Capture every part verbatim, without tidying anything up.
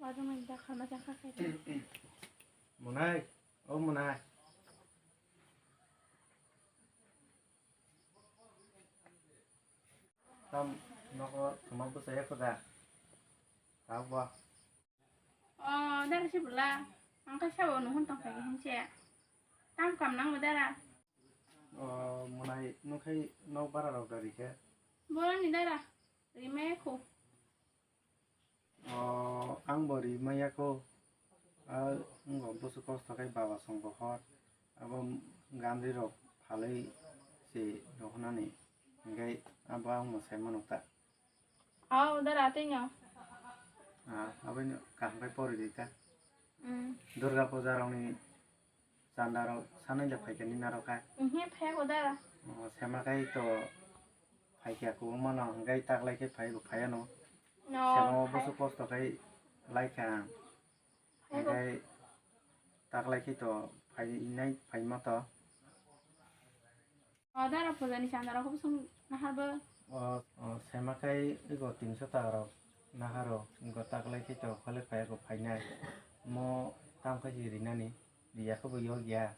Wajwng ni da kharma chakha khe. Monai, o Monai. Tam nogo thuma bwsai ya kho da? Tabuk bo. O, dara se bwla. Ang khe sabo nung hwn tong kha hinse. Tam kam nang bo dara. O, Monai, nung khai nok bara rok da ri khe? Boroni dara. Rimai kho. O, ang bo ri maya kho. A, wngkha bwswk kosto khai baba song bohor. Abo gandri rok phalwi se rohornani. Hinkhe abo ang bo sai mano ta. Aw, da ratwi no. A, aboino kaham khai pori di ta. Mm. Durga puja rokni chanda rok sanai le phaikha ni naro kha. Mhm, phai ko da. O, sema khai to phaikha ko mano, hinkhe taklai khe phai bo phaiya no. No, sema o phai. Bwswk kosto khai lai kha ang. Phai bo. Hinkhe taklai khe to phai nai phai ma to. O, dara puja ni chanda rok bwswk nahar bo. O, o, sema khai ego tinso taka rok naharo, ego taklai khe to khole phai ko phainai. Mo tam khai si rinani, riya khe bo yok ya.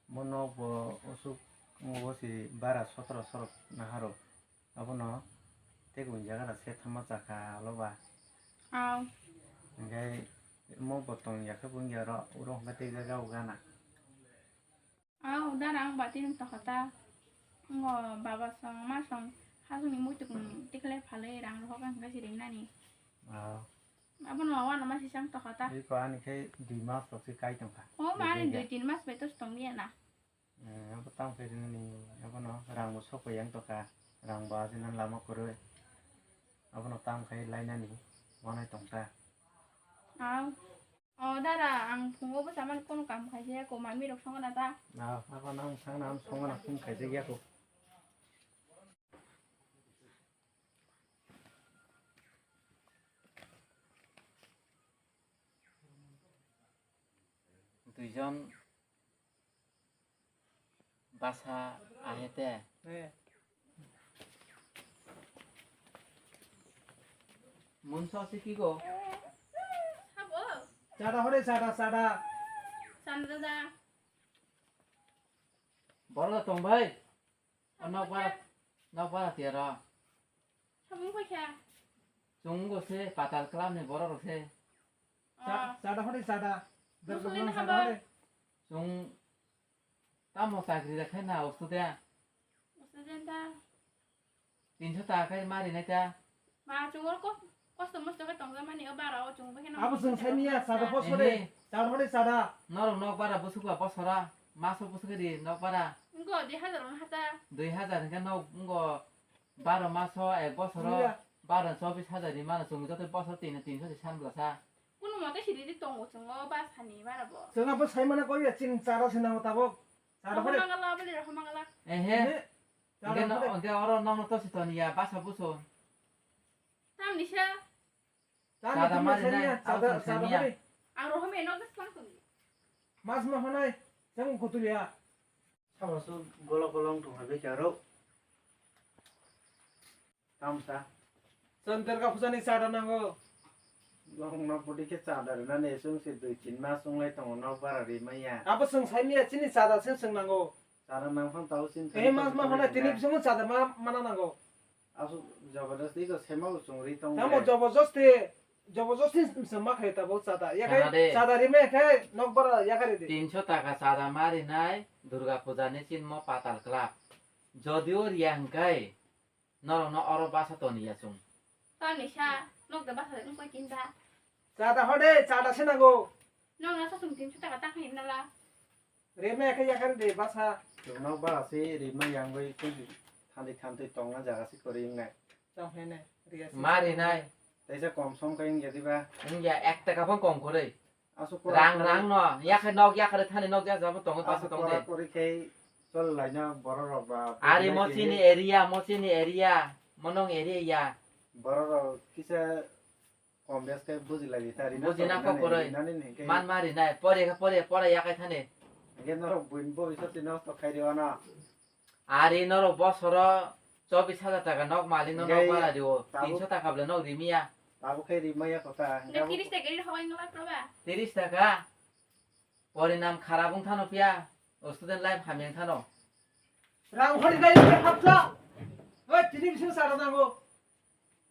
Mo nok bo usuk mo bo si bara sotro sorok naharo. Abono tei kung jaga da se thama chakha alo ba. Aw. Hinkhe mo bo tong ya khe bo wngya ro, uro hinkhe tei jaga o gana. Aw, dara ang bati nung tokha ta. Ngo baba song, ma song, hasung ni muituk ni tikhle phalwi rang rohok ang khe siring nani. Aw. Abono ma wano ma sisang tokha ta. Iko ani khe dui mas rok se kai tongkha. O ma ani dui tin mas bai tos tong ya na. Eh, abo tam khe rinani, abono rang bo sok yang tokha, rang bo ajina lama kwrwi. Abono tam khai lainani, wanai tongkha. Aw. O dara, ang phungo bwsa man kono kam khaijak ya ko, mami rok songna ta. Aw, abo nang thang nang songna phung khaijak ya ko. Duijon basa ahete. Eh. Munso si ki go? Sabo. Chada hore, chada, chada. Sandra da. Boro da tong bai. Sabo nok bara, nok bara tiara. Sabo koi kha. Chung go se patal club ni boro ro se. Cha-, ah, chada hore, chada. Musubi na haba. Chada hore. Chung tamo chakri da khai na, student. Student ta. Tinso taka khai mari nai ta. Ma, chungo ko, kosto mosto khe tongja mani o bara o chungo khe no. Abo chwng sai miya, chada post hore. Ehe. Chada hore, chada. Norok nok bara bwswk ba bosora, maso bwswk di nok bara. Ngo dui hazar wng hata. Dui hazar hingke nok ngo baro maso ek bosoro. Iya. Baro chobis hazar ni mano chwng joto bosor tin, tinso di san bwlasa. Kunu mote siri di tongo chwng o bas hani bara bo. Chwng abo sai mana koi ya chini chara se nango tabok. Chara hore. Rohomangala, abali rohomangala. Ehe. Ehe. Chara hore. Hingke no, hingke oro nokno tosi toni ya basa buso. Tamni sa. Chada mari nai, chada, chada hore. Ang rohom eno gas kong kong. Mas ma honai, chang kutulia. Sama su golo golo wng tong hai bekha ro. Tamsa. Chwng Durga puja ni chada nango. Nokno bwdwi khe chada rwnani chwng se dui tin mas wng lai tongo nok bara ri manya. Abo chwng sai miya chini chada se chwng nango. Chada nang phang tao chini. Eh, mas ma honai tini bisingo chada ma, mana nango. Aswk jabardasti ko sema bo chwng ri tong. Tamo le. Jabardasti, jabardasti se ma khai tabo chada. Ya khai chada de. Chada ri me khai nok bara ya khai de. Tinso taka chada ma rinai Durga puja ni chinmo Patal Club. Jodio riya hwnkhe norokno oro basa toniya chwng. Toni sa, nok da basa wng koi tin ba. Chada hode, chada se nango. Nokno sa chwng tinso taka ta khai nala. Rema khe yakar de basa. Chwngno ba se rima yangwi thanti thanti tongna jaga se kwrwi wngnai. Tong hai nai, riya se. Ma rinai. Teisa kom som khe wngya diba? Wngya, ek taka phang kom kwrwi. Aswk rang, rang no, yakhe nok yakhe thani nok jak jabo tongo, aswk basa tong de. Kora kori khe chol laina borok rok ba. Ari mo chini area, mo chini area, mo nong area ya. Borok rok kisa Kom bes khe buji lai di ta, ri na buji na kok koroi. Nani ni hingke man mari nai, pore khe pore, pora yakai thani. Hingke norok buin bo iso ti nosto khai ri wano. Ari norok bosoro chobis hajar taka nok mali no nok hingke bala rio, tabuk tinso taka bole nok rimiya. Abo khe rimaya kota. Hingke abo tiris taka ri hawai ngelak no ba? Tiris taka? Porinam kharap wng thano phiya, o student life hamya wng thano. Rang hori dai hapsa. Oi, tini bising sara nango.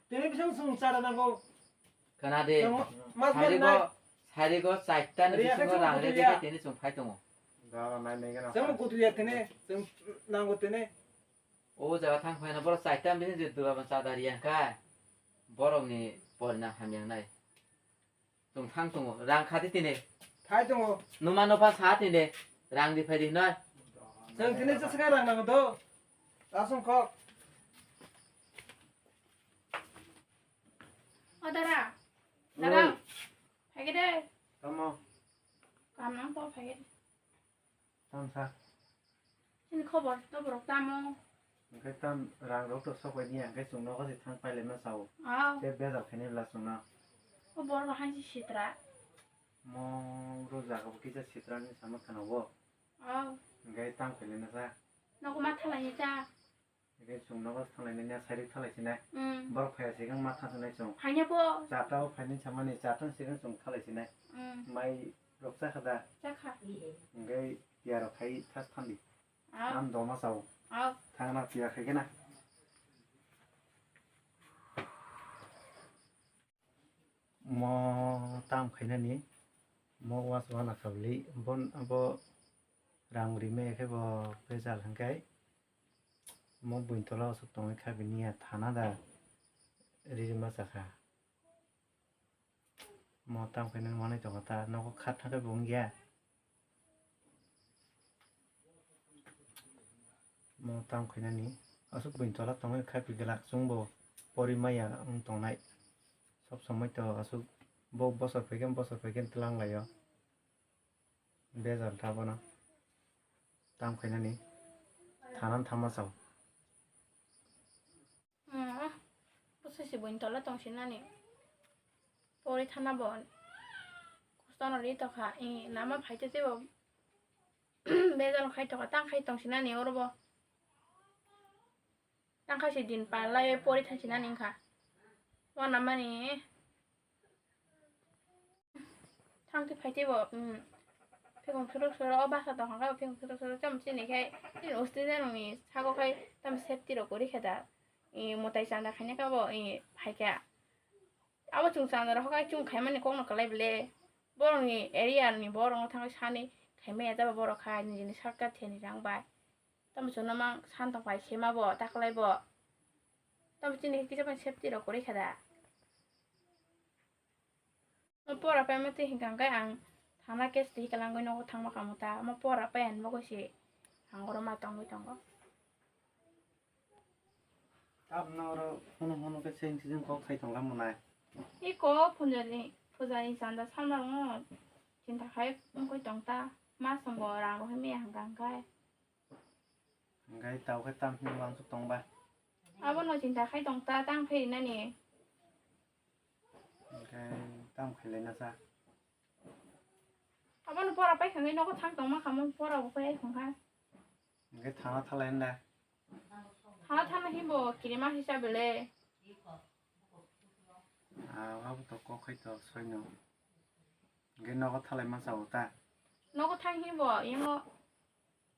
Tini bising sung sara nango. Khna de. Mas mari nai. Sarigo, sarigo chaita ni bisingo rang re de tini sung phai tongo. Dara nai nai gana. Sung kutu ya tini, sung nango tini. O jaga thang phaina borok chaita ni bising je dua ban chada riya kha. Borok ni porinam hamya nai. Chwng thang tongo, rang kha di tini. Thai tongo. Numa nopha sa tini, rang di phai di hinoi. Chwng tini chwswkhe rang nango do. Asong kok. O dara. Dara. Oi. Phai khe de. Tamo. Kam nang to phai khe de. Tamsa. Chini khobor toborok tamo? Hwnkhe tam rang rok to sok bai niya, hwnkhe chwng nogo se thang pailai ma sao. Aw. Tei bejal khainai bwla chwngno. O borok hai se sitra. Mo ro jaga bo kisa sitra ni sama khana bo. Aw. Hwnkhe tam khainai na sa. Nogo ma thalai ni ta. Hwnkhe chwng nogo thanglai nini sairik thalai sinai. Mm. Borok phaiya sikang ma thang sinai chwng. Phaina bo. Charta o phainai samani charta sikang chwng thalai sinai. Mm. Mai rok chakha da? Chakha. Hwnkhe piya rok khai thas thandi. Aw. Ang doma sao. Aw. Thangna piya khai khe na. Mo tam khainani, mo was wana khabli, bon abo rang rimai khe bo bejal hwnkhe, mo buini tola aswk tongwi kha bini ya thana da ri rima chakha. Mo tam khainani manwi tongkha ta, nogo kha thangkhe bo wngya. Mo tam khainani aswk buini tola tongwi kha pi glak chwngbo pori maya wng tongnai. Sob somoi to aswk bo bosor phaikhe bosor phaikhe twlang laio. Bejal ta bono tam khainani thanan thangma sao. Hmm, bwsai se buini tola tongsinani. Pori thana bo kosto no ri tokha. I lama phaite teibo bejal khai tokha, tang khai tongsinani oro bo. Tang khai se din parlai pori thangsinani wngkha. Wana mani. Thang tei phai tei bo, um, phikong phirok soro, o basa tong kha, phikong phirok soro, tamo chini khai, chini student rokni sago khai, tamo safety rok kwrwi khe da, i, mwtai chanda khaina kha bo, i, phai kha. Abo chwng chanda rok khai chwng khaimani kokno kwlai bwle, borokni area ni borok no thangwi sani khaimaya jaba borok khai, nijini sarkar theni rang bai. Tamo chwngno mang san tong phai sema bo, taklai bo. Tamo chini kisa phano safety rok kwrwi kha da. Mo pora paima twi hwnkha hwnkhe ang thana case twi kwlangwi nogo thangma kamo ta. Mo pora pai ani bagwi se ang oro ma tongwi tongo. Tabno oro hunu hunu khe seng sijing kok sai tongla mwnai. Iko phunjani, phujani chanda salma rokno chinta khai wngwi tong ta. Ma songo rang bo hai maya hwnkha hwnkhe. Hwnkhe tao khe tam hwnwi uansuk tong ba? Abono chinta khai tong ta, tang phai rinani. Hwnkhe tam khailai na sa? Abono pora pai kha hwnkhe nogo thang tongma kha, mo pora bo pai ai hwnkha. Hwnkhe thana thalai nda? Thana thana himbo kirima hisa bele. Ah, abo to kok khai to soino. Hwnkhe nogo thalai ma sao ta? Nogo thang himbo, imo.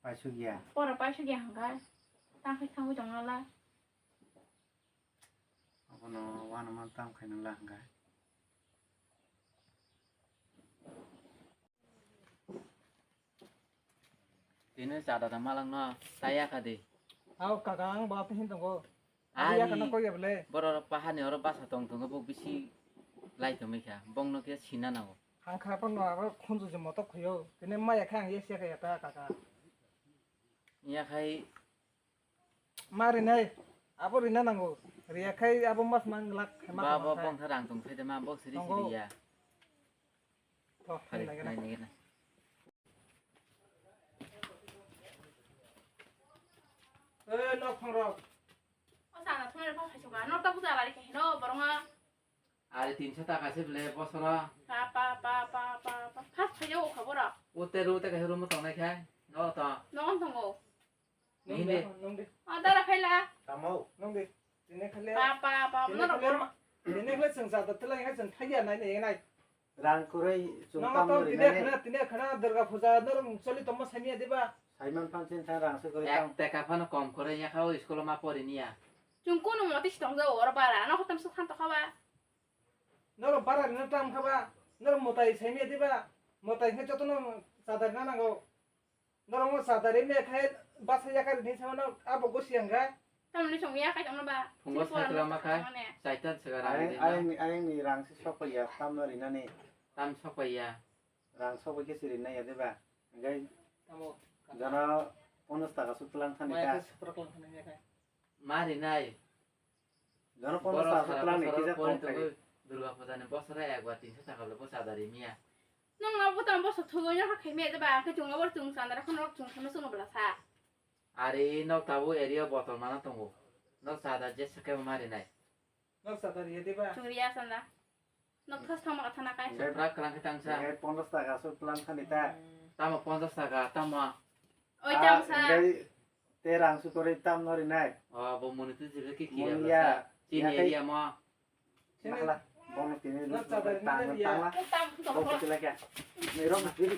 Paisukya. Pora paisukya hwnkha. Tang khai thangwi tongna la. Abono uanama tam khaina la hwnkha. Tini chada da malangno taya kha di. Ao kaka ang bo aphai hin tongo. Abo ani yakano koi ya bole. Borok rok pahani oro basa tong tongo, bo bisi lai tongwi kha. Bongno khe sina nango. Ang kha phano aro khunju je motok khuyo. Tini maya khe ang yes ya kha ya ta kaka. Ya khai. Ma rinai, abo rina nango. Riya khai abo mas mang lak khai ma ba, ba, ba, bong tha rang tong thai de ma, bok siri siri ya. To, phai, nai gana. Nai gana. Eh, nok phang rok. O sana thumre pha phai suka. Nok ta buja lari khai no, borong a. Ari tinso taka se bele bosoro. Pa, pa, pa. First phaiyo o khoboro. O te ro te kaisa room tongnai khai. No to. No tongo. Nung de, nung de. O dara khaila. Tamo. Nung de. Tini khaile. Pa, pa, pa. Tini khaile ma-, Tini khle chwng chada twlang hai chwng thaiya nai nai nai. Rang kwrwi chwng Nang tam tong rwi tini nai. Khana, tini khana Durga Puja norok choli tongma samiya diba? Saiman phan chin thang rang se kwrwi Ek tang. Teka phano kom kwrwi ya kha o school o ma pori niya. Chwng kunu motwi si tong jao oro bara, no hotam suk khan tokha ba. Norok bara rina tam kha ba, norok motai samiya diba? Motai khe jotono chada rina nango. Norok mo chada ri me khai basa yakar ni sama no abo gosi ang kha. Tamni song ya kai tongno ba. Phungo Sini cycle porano ama khai, mane. Cycle sega rang Ayang, di no. Ayang ni, ayang ni rang si sok ya, tam no rinani. Tam sok ya. Rang sok ke si rinai ya diba? Engkai Tamo. Jana ponos taka suk tlang thani Mai ka. Ka suk tlang thani ya kai. Ma rinai. Jana ponos taka suk tlang ni kisa tong khai. Durga Puja ni bosora ekbar tinso taka le bosa dari miya. Nong abo tamo bosa thugo nya khai me diba? Ke chunga bor chung sandara khon rok chung khon sung bla sa. Ari nok tabu area botol mana tongo. Nok sada je sake mari nai. Nok sada riya diba? Churiya sanda. Nok thas thama kathana kai. Bebrak kalang kitang sa. Engkai ponos taka suk tlang thani ta. Tamo ponchas taka, tamo. Oi tam sa. Engkai te rang suk kori tam no rinai. O bo muni tu jibe ki ki Muni ya. Chini area mo. Sini. Nakla, bono tini ruk tang tangla. Tam, tam, tam. Bono tila kya? Nei rok, riri.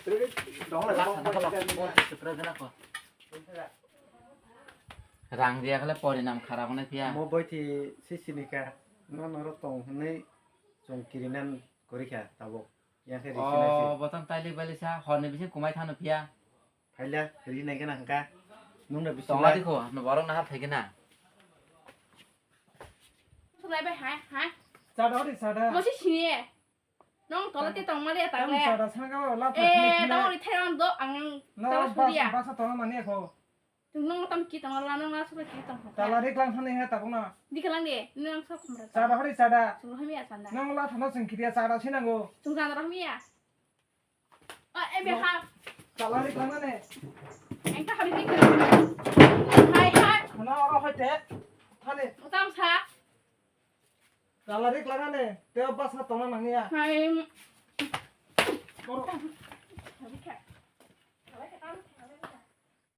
Riri, dong la, bono tila kya? Rang dia kala pori nam khara kone pia. Mo boi ti sisi ni ka. No, no, rok tong, nei, chong kirinan kori kya, tabo. Yang khe risi nai si. O, botan taili baili sa, horni bising kumai thano pia. Phaila, ri nai gana hangka. Nung na bising Tonga lai. Dikho, no borok nahar thai gana. Sulai bai, hai, hai. Chada hori chada. Mosi sini. Nong tola te tong mali Tam atak le. Chada sangka la Eh, thai tong ri thai do ang. No, tola bas, suria. Basa tong mani ko. Tung nong tam ki tong la nong la sura ki tong. Tala rik lang thani he tabuk na. Di kalang de, nong sa khumra. Chada hori chada. Suru hami asanda. Nong la thano sing kiria chada sinango. Tung sa ro hami ya. A, e be ha. Tala rik lang ne. Engka hami ki. Hai hai. Hana oro hoite. Thani. Utam sa. Tala rik lang ne. Teo basa tongna nangya. Hai. Oro.